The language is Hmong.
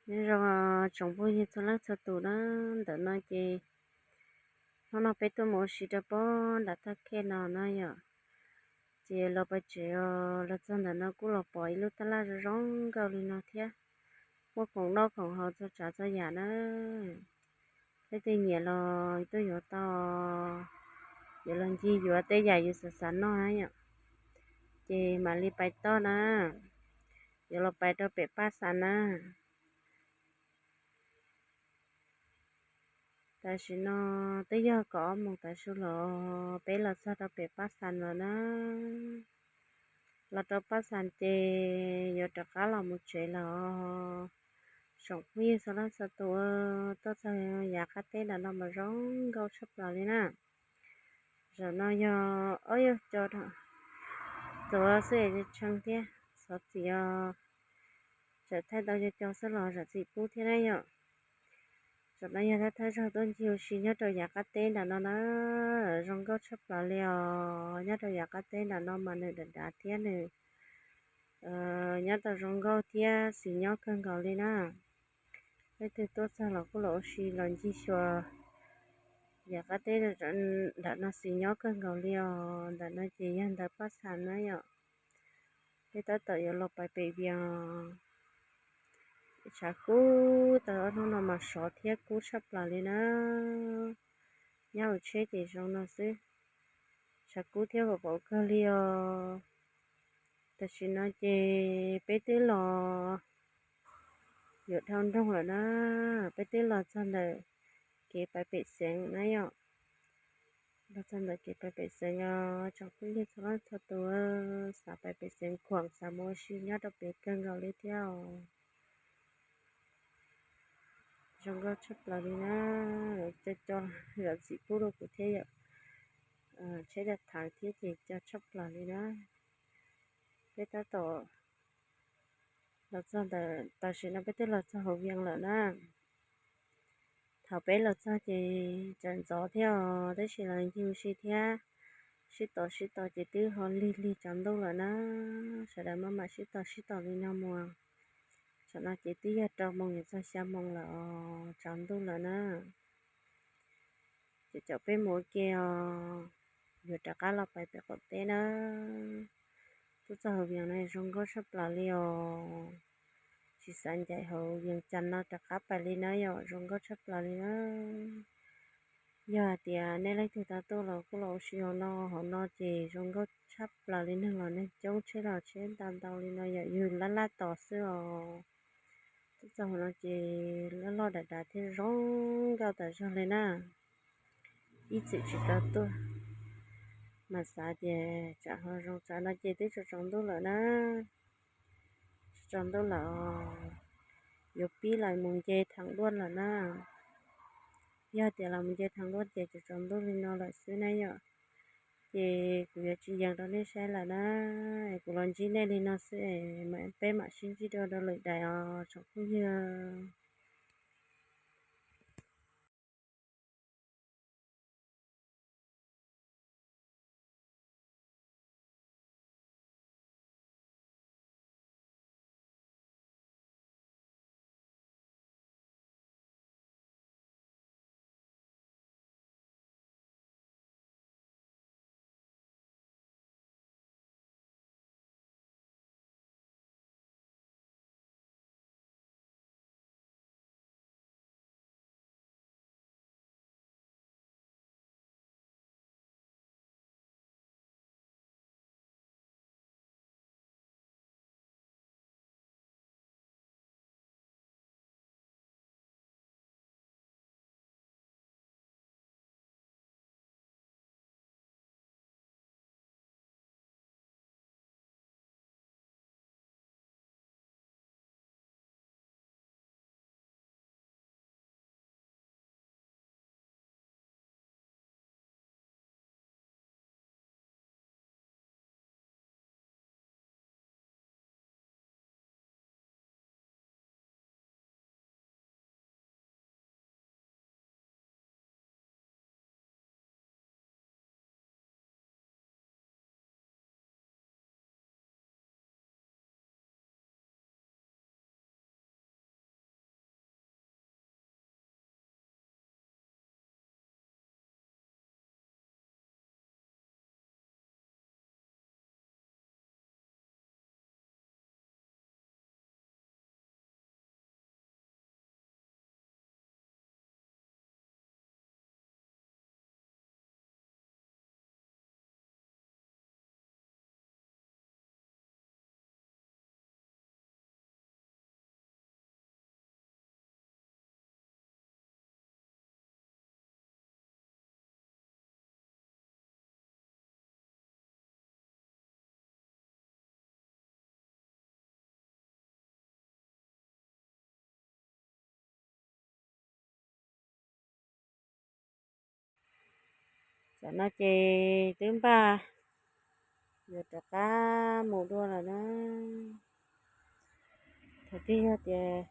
Nyob zoo tsoom phooj ywg txhua leej txhua tus na, ntawm no ces hnub no peb tuaj mus ua si rau pob nram thaj khej no na yom. Ces los pais tsev os, los txog ntawm no kuj los pom ib lub tab laj zoo zoo nkauj li no thiab, muaj khoom noj khoom haus txhua tsav txhua yam na. Leej twg nyiam los tuaj yuav tau, yuav los ncig yuav tej yam yus xav xav noj na yom. Ces mam li pais toj na, yuav los pais rau pem Paj Xas na. Tam sim no twb yog kaum ob moos tav su los peb los txog rau pem Paj Xas lawm na. Los rau Paj Xas ces yuav rov qab los mus tsev lawm. Tsoom phooj ywg txhua leej txhua tus, tuaj txog yav qab teb nram no mas zoo nkauj tshaj plaws li na. Zaum no yog ob yog co tuav xwb es tshee thiab xov txim os. Txawm thaij tau co co xwb los zam txim pub thiab na yom. Zaum no yog thawj thawj zaug tuaj ncig ua si nyob rau yav qab teb nram no na, zoo nkauj tshaj plaws li os. Nyob rau yav qab teb nram no mas nws dav dav thiab nws nyob tau zoo nkauj thiab xis nyob kawg nkaus li na. Leej twg tuaj txog los kuj los ua si los ncig xyuas yav qab teb nram no xis nyob kawg nkaus li os. Ntawm no ces yog ntawm Paj Xas na yom. Peb tab tom yuav los pais pem Vias. Tshav kub tau ob hnub no mas sov thiab kub tshaj plaws li na. Nyob hauv tsheb ces zoo no xwb, tshav kub thiab vau vauv kawg li os. Tam sim no ces peb twb los yuav dhau nroog lawm na, peb twb los txog ntawm kev pais pem Xeev na yom. Los txog ntawm kev pais pem Xeev os, tsoom phooj ywg txhua leej txhua tus, xav pais pem Xeev Khuam xav mus ua si nyob rau pem kawg nkaus li thiab os. Zoo nkauj tshaj plaws li na. Co co zam txim pub rau kuv thiab yom. Tsheb coj thawv thiab ces co tshaj plaws li na. Peb tab tom los txog ntawm, tam sim no peb twb los txog hauv Vias lawm na. Thaum peb los txog ces tseem ntxov thiab os, tab sis los ncig ua si thiab sib tos sib tos ces twb ho lig lig tsaus ntuj lawm na. Sawv daws maj mam sib tos sib tos li no mus. Tam no ces twb yog rau moos yuav txog xya moos lawm os, tsaus ntuj lawm na. Ces caum peb mus ua ke os, yuav rov qab los pais pem qaum teb na. Tuaj txog hauv Vias no zoo nkauj tshaj plaws li os. Tsis xav ncaim hauv Vias Cas no rov qab pais li na yom, zoo nkauj tshaj plaws li na. Yog hais tias nej leej twg tau tuaj los kuj los ua si hauv no, hauv no ces zoo nkauj tshaj plaws li, neeg los neeg coob, tsheb los tsheb ntau ntau li no yom, yus laj laj tos xwb os. Tuaj txog hauv no ces loj loj dav dav thiab zoo nkauj tas zog li na. Ib txwm tsis tau tuaj mas xav tias tsam ho zoo, tsam no ces twb tsaus tsaus ntuj lawm na. Tsaus tsaus ntuj lawm, yuav pib los mus nce theem duaj lawm na. Yog tias los mus nce theem duaj ces tsaus tsaus ntuj li no lawm xwb na yom. Ces kuv yuav tsis yees rau nej saib lawm na, kuv los ntsib nej li no xwb, peb mam sib ntsib dua rau lwm daim os tsoom phooj ywg. Tam no ces twb npaj yuav rov qab mus dua lawm na. Thaum twg yog tias